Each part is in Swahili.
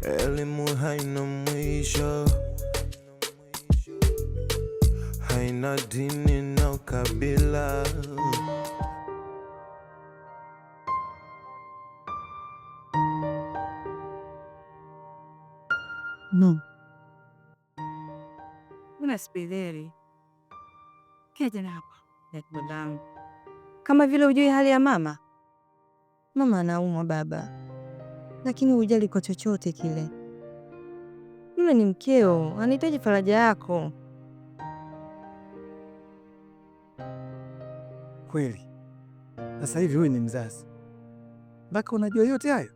Elimu haina mwisho, haina dini na ukabila. No. Una spideri tena hapa babangu, kama vile hujui hali ya mama. Mama anaumwa baba, lakini hujali kwa chochote kile. Yule ni mkeo, anahitaji faraja yako. Kweli sasa hivi huyu ni mzazi mpaka unajua yote hayo?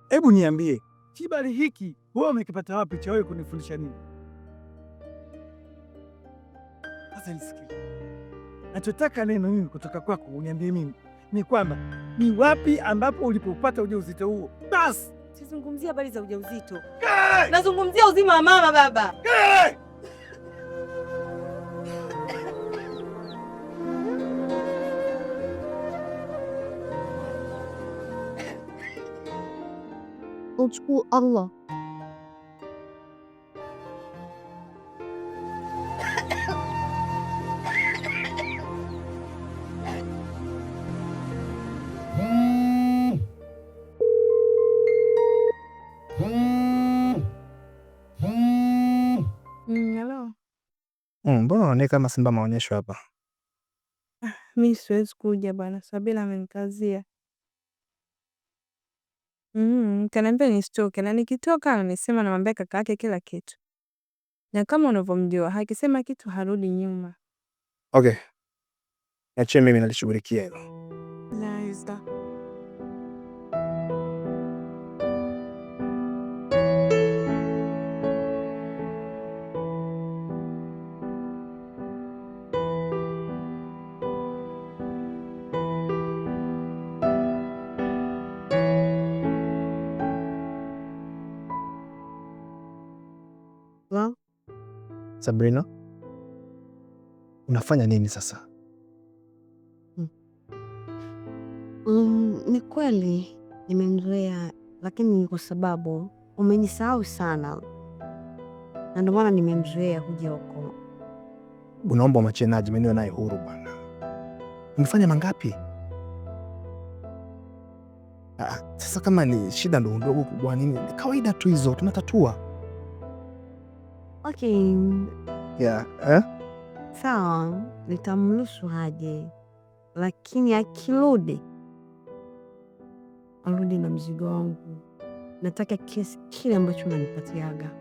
Hebu niambie, kibali hiki wewe umekipata wapi cha wewe kunifundisha nini? Sasa nisikie, nachotaka neno mimi kutoka kwako uniambie mimi ni kwamba ni wapi ambapo ulipopata ujauzito huo? Basi Sizungumzia habari za ujauzito, nazungumzia uzima wa mama baba. Uchukuu Allah. Hello. Mbona unaonekana kama simba maonyesho hapa? Mi siwezi kuja bwana, Sabila amenikazia. Kaniambia nisitoke na nikitoka amesema namwambia kaka yake kila kitu, na kama unavyomjua akisema kitu harudi nyuma. Okay. Niachie mimi nalishughulikia hilo. Nice. Sabrina, unafanya nini sasa? Ni kweli nimemzoea, lakini ni kwa sababu umenisahau sana, na ndio maana nimemzoea kuja huko. Unaomba umwachie Najma niwe naye huru bwana. Umefanya mangapi? Ah, sasa kama ni shida ndogo ndogo kubwa nini, ni kawaida tu hizo tunatatua. Okay, Yeah, eh? Sawa, nitamruhusu aje, lakini akirudi arudi na mzigo wangu. Nataka kiasi kile ambacho unanipatiaga.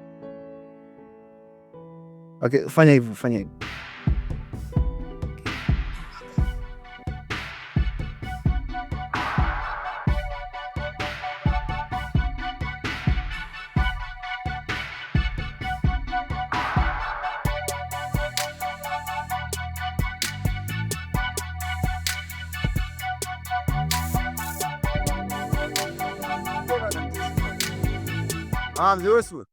Okay, fanya hivyo, fanya hivyo. Ah, mzee wesu.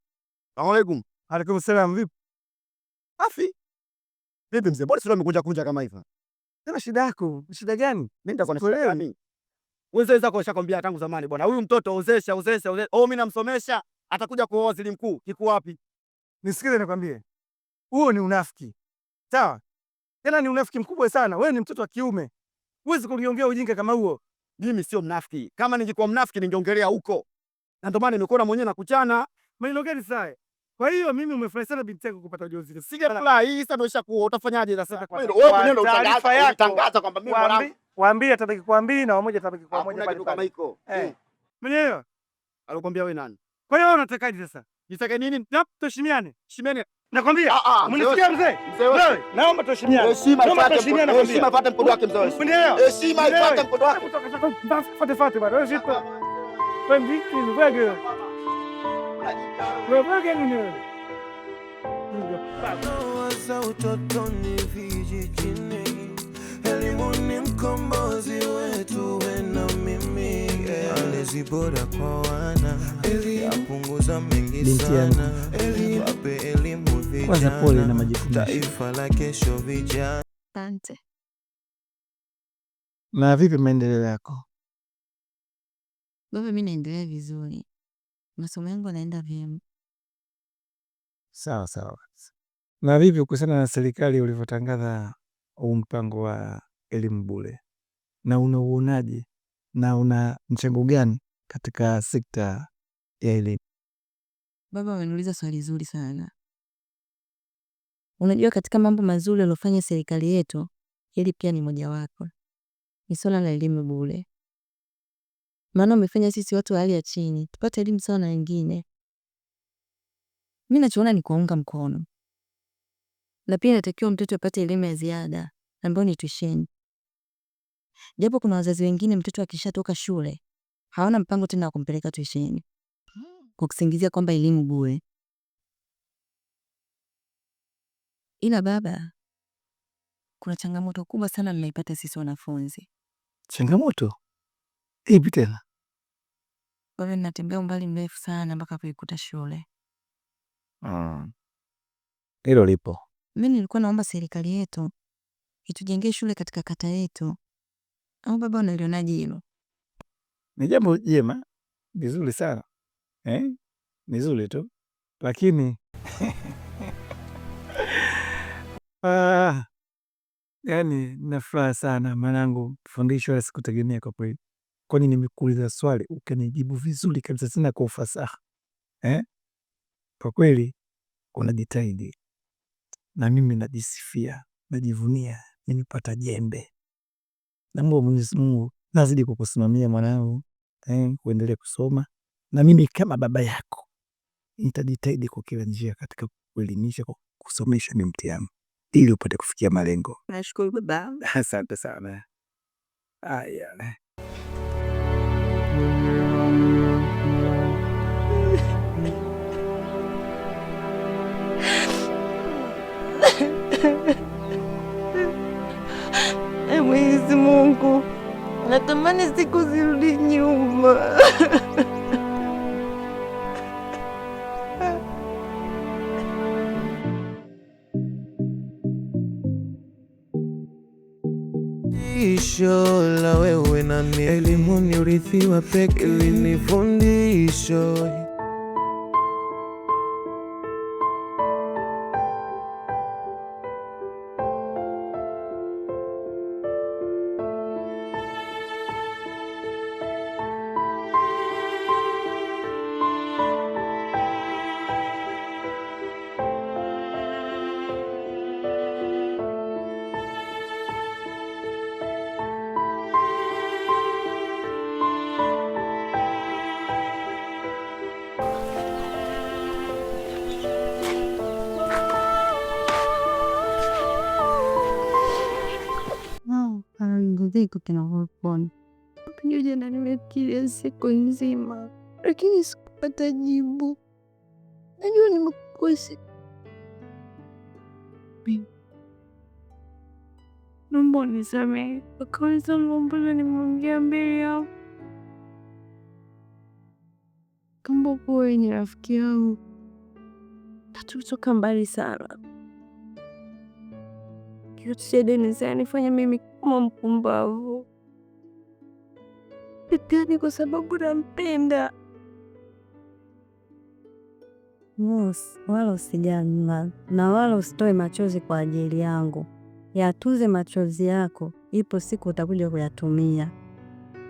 Salamu alaikum. Alaikum salam, vipi? Afi. Vipi mzee? Mbona sura umekunja kunja kama hivyo? Sema shida yako, shida gani? Mimi nitakuwa na shida gani? Wewe zako ushakwambia tangu zamani bwana. Huyu mtoto ozesha, ozesha, ozesha. Oh, mimi namsomesha, atakuja kuoa waziri mkuu. Kiko wapi? Nisikize nikwambie. Huo ni unafiki. Sawa? Tena ni unafiki mkubwa sana. Wewe ni mtoto wa kiume. Huwezi kuliongea ujinga kama huo. Mimi sio mnafiki. Kama ningekuwa mnafiki ningeongelea huko. Na ndio maana nimekuona mwenyewe na kuchana. Maneno gani sasa? Kwa hiyo mimi umefurahi sana binti yako kupata ujauzito. Sijafurahi, sasa ndio ishakuwa utafanyaje sasa? Kwa Wewe mwenyewe ndio taarifa yako, utangaza kwamba mimi mwanangu waambie atabaki kwa mbili na wamoja atabaki kwa moja hakuna pale kitu kama pale. hiko. Eh. Mwenyewe. Alikwambia wewe nani? Kwa hiyo wewe unatakaje sasa? Nitake nini? Na tuheshimiane. Shimeni. Nakwambia. Ah, ah, Mnisikia mzee? Mzee wewe. Wewe, naomba tuheshimiane. Heshima Naomba ifuate tuheshimiane mkondo, nakwambia. heshima ifuate mkondo wake mzee wewe. Unielewa? Heshima ifuate mkondo wake. Fate fate bwana. Wewe sipo. Wewe mziki ni wewe. Wewe wewe nini wewe? Ndoa za utotoni vijijini, elimu ni mkombozi wetu, we na mimi. Malezi bora kwa wana yapunguza mengi Binti yangu. sana, wape elimu Kwanza pole na vijana, majukumu. taifa la kesho vijana. Asante. Na vipi maendeleo yako? Baba, mi naendelea vizuri. Masomo yangu yanaenda vyema. Sawa sawa. Na vipi kuhusiana na serikali ulivyotangaza huu mpango wa elimu bure, na unauonaje na una mchango gani katika sekta ya elimu? Baba, ameniuliza swali zuri sana. Unajua, katika mambo mazuri aliyofanya serikali yetu, hili pia ni mojawapo, ni swala la elimu bure. Maana umefanya sisi watu wa hali ya chini tupate elimu sawa na wengine. Mimi nachoona ni kuunga mkono, na pia inatakiwa mtoto apate elimu ya ziada ambayo ni tuition. Japo kuna wazazi wengine mtoto akishatoka shule hawana mpango tena wa kumpeleka tuition kwa kusingizia kwamba elimu bure. Ila baba, kuna changamoto kubwa sana mnaipata sisi wanafunzi. Changamoto ipi tena? Baba, ninatembea umbali mrefu sana mpaka kuikuta shule. Hilo lipo. Mimi nilikuwa naomba serikali yetu itujengee shule katika kata yetu. Au baba, unalionaje hilo? Ni jambo jema, vizuri sana eh? Ni zuri tu lakini ah, yani nina furaha sana mwanangu, fundisho la sikutegemea kwa kweli, kwani nimekuuliza swali ukanijibu vizuri kabisa tena kwa ufasaha eh? Kwa kweli unajitahidi na mimi najisifia, najivunia nimepata jembe. Naomba Mwenyezi Mungu nazidi kukusimamia mwanangu, uendelee kusoma na mimi kama baba yako nitajitahidi kwa kila njia katika kuelimisha, kwa kusomesha ni mtihani ili upate kufikia malengo. Nashukuru baba. Asante sana. Aya. Mwenyezi Mungu, natamani siku zirudi nyuma. Fundisho la wewe na mimi, elimu ni urithi wa pekee, ni fundisho. Jana nimefikiria siku nzima, lakini sikupata jibu. Najua nimekukosa. Naomba unisamehe kwa kosa ambalo nimeongea mbele yako. Kumbuka wewe ni rafiki yangu, hatukutoka mbali sana. Kitu cha Dennis anifanya mimi kama mpumbavu. Ni kwa sababu nampenda. Mus, wala usijali na wala usitoe machozi kwa ajili yangu. Yatunze machozi yako, ipo siku utakuja kuyatumia.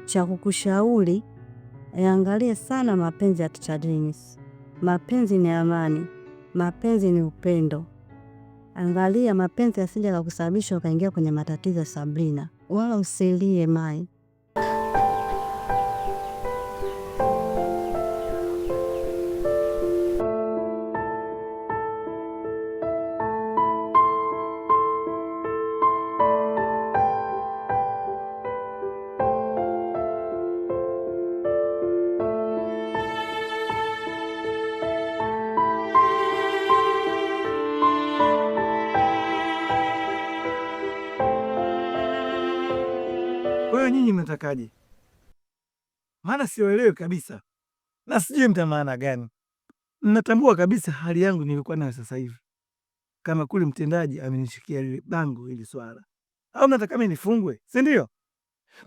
Cha kukushauri, yaangalie sana mapenzi ya Teacher Dennis. Mapenzi ni amani, mapenzi ni upendo. Angalia mapenzi yasije yakakusababisha ukaingia kwenye matatizo ya Sabrina. Wala usilie Mai. Kwa hiyo nyinyi mnatakaje? Maana siwaelewi kabisa na sijui mta maana gani. Mnatambua kabisa hali yangu nilikuwa nayo sasa hivi, kama kule mtendaji amenishikia lile bango hili swala, au mnataka mimi nifungwe, si ndio?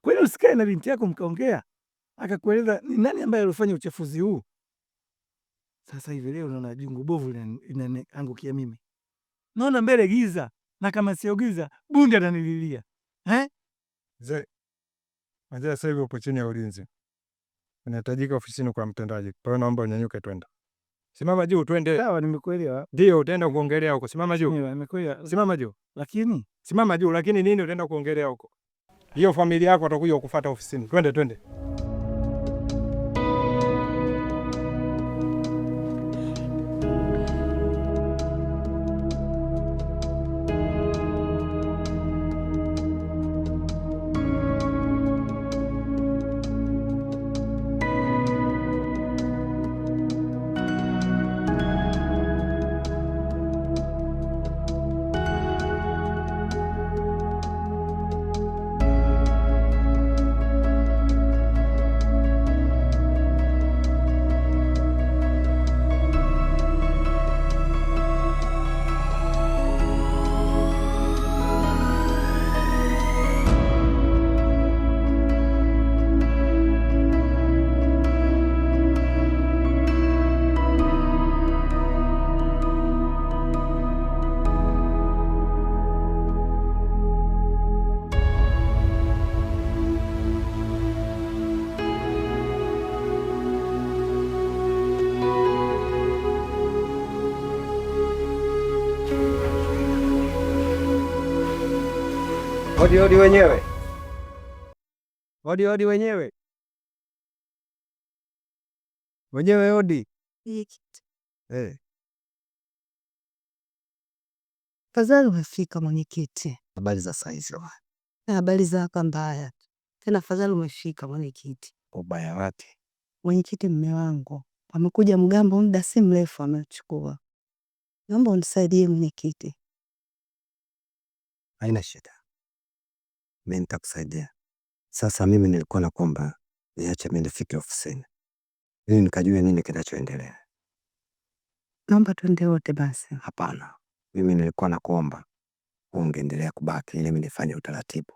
Kwa hiyo usikae na binti yako mkaongea, akakueleza ni nani ambaye alifanya uchafuzi huu, Sasa hivi leo naona jungu bovu linaniangukia mimi, naona mbele giza, na kama sio giza bundi atanililia eh? Mzee, mzee, sasa hivi upo chini ya ulinzi, unahitajika ofisini kwa mtendaji. Kwa hiyo naomba unyanyuke, twende. Simama juu, twende. Sawa, nimekuelewa. Ndio, utaenda kuongelea huko. Simama juu. Nimekuelewa. Simama juu. Lakini simama juu, lakini nini utaenda kuongelea huko? Hiyo familia yako watakuja kukufuata ofisini. Twende, twende. Hodi hodi wenyewe. Hodi hodi wenyewe. Wenyewe hodi. Eh. Fadhali umefika mwenyekiti. Habari za saizi? Habari zako mbaya. Tena fadhali umefika mwenyekiti. Ubaya wake? Mwenyekiti, mme wangu amekuja mgambo muda si mrefu amechukua. Naomba unisaidie mwenyekiti. Haina shida, mimi nitakusaidia. Sasa mimi nilikuwa nakuomba niache mimi nifike ofisini ili nikajue nini kinachoendelea. Naomba twende wote basi. Hapana, mimi nilikuwa nakuomba ungeendelea kubaki ili mimi nifanye utaratibu.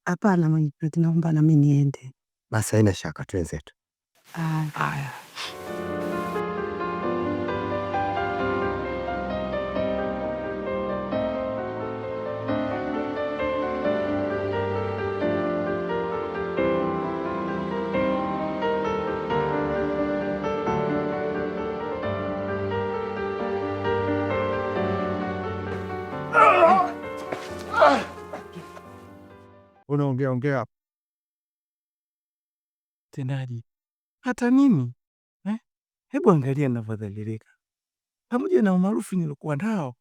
Hapana mwenyekiti, naomba na mimi niende. Basi haina shaka, twenzetu. Haya. Unaongea ongea Mtendaji, hata mimi eh? Hebu angalia ninavyodhalilika pamoja na umaarufu nilikuwa nao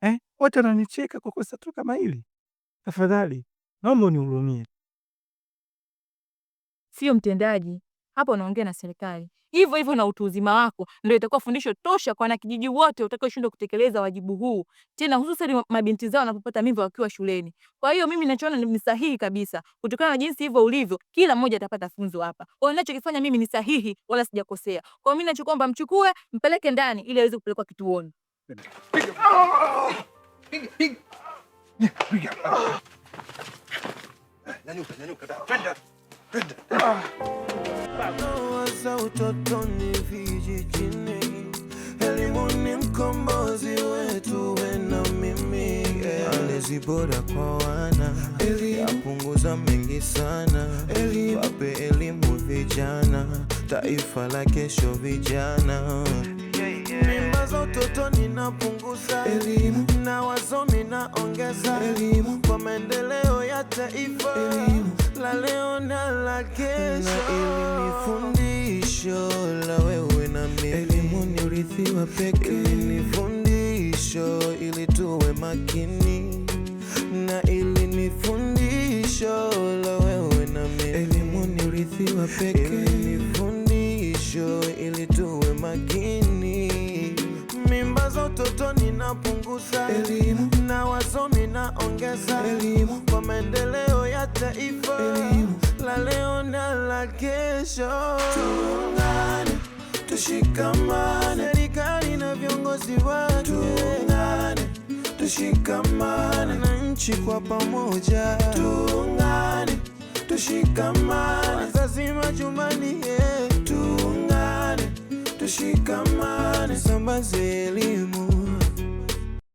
eh? Watu wananicheka kwa kosa tu kama hili. Tafadhali naomba unihurumie. Sio mtendaji hapa, unaongea na serikali hivyo hivyo, na utu uzima wako ndio itakuwa fundisho tosha kwa wanakijiji wote utakaoshindwa kutekeleza wajibu huu, tena hususan mabinti zao wanapopata mimba wakiwa shuleni. Kwa hiyo mimi ninachoona ni sahihi kabisa, kutokana na jinsi hivyo ulivyo, kila mmoja atapata funzo hapa. Kwa hiyo ninachokifanya mimi ni sahihi, wala sijakosea. Kwa hiyo mimi ninachokuomba, mchukue mpeleke ndani ili aweze kupelekwa kituoni. Nyanyuka, nyanyuka, twende. Za utotoni vijijini, elimu ni mkombozi wetu, we na mimi. Malezi bora kwa wana yapunguza mengi sana, wape elimu vijana, taifa la kesho vijana. Mimba za utotoni napunguza, elimu na wasomi naongeza, elimu kwa maendeleo ya taifa elimu la leo na la kesho. Na ili ni fundisho la wewe na mimi, elimu ni urithi wa pekee, ni fundisho ili tuwe makini, na ili ni fundisho la wewe na mimi, elimu ni urithi wa pekee, ni fundisho ili tuwe makini. Mimba za utotoni napunguza, elimu na wasomi naongeza, elimu kwa maendeleo ya taifa elimu la leo na la kesho. Tuungane, tushikamane, serikali na viongozi wake. Tuungane, tushikamane, wananchi kwa pamoja. Tuungane, tushikamane, wazazi majumbani, yeah. Tuungane, tushikamane. Tusambaze elimu.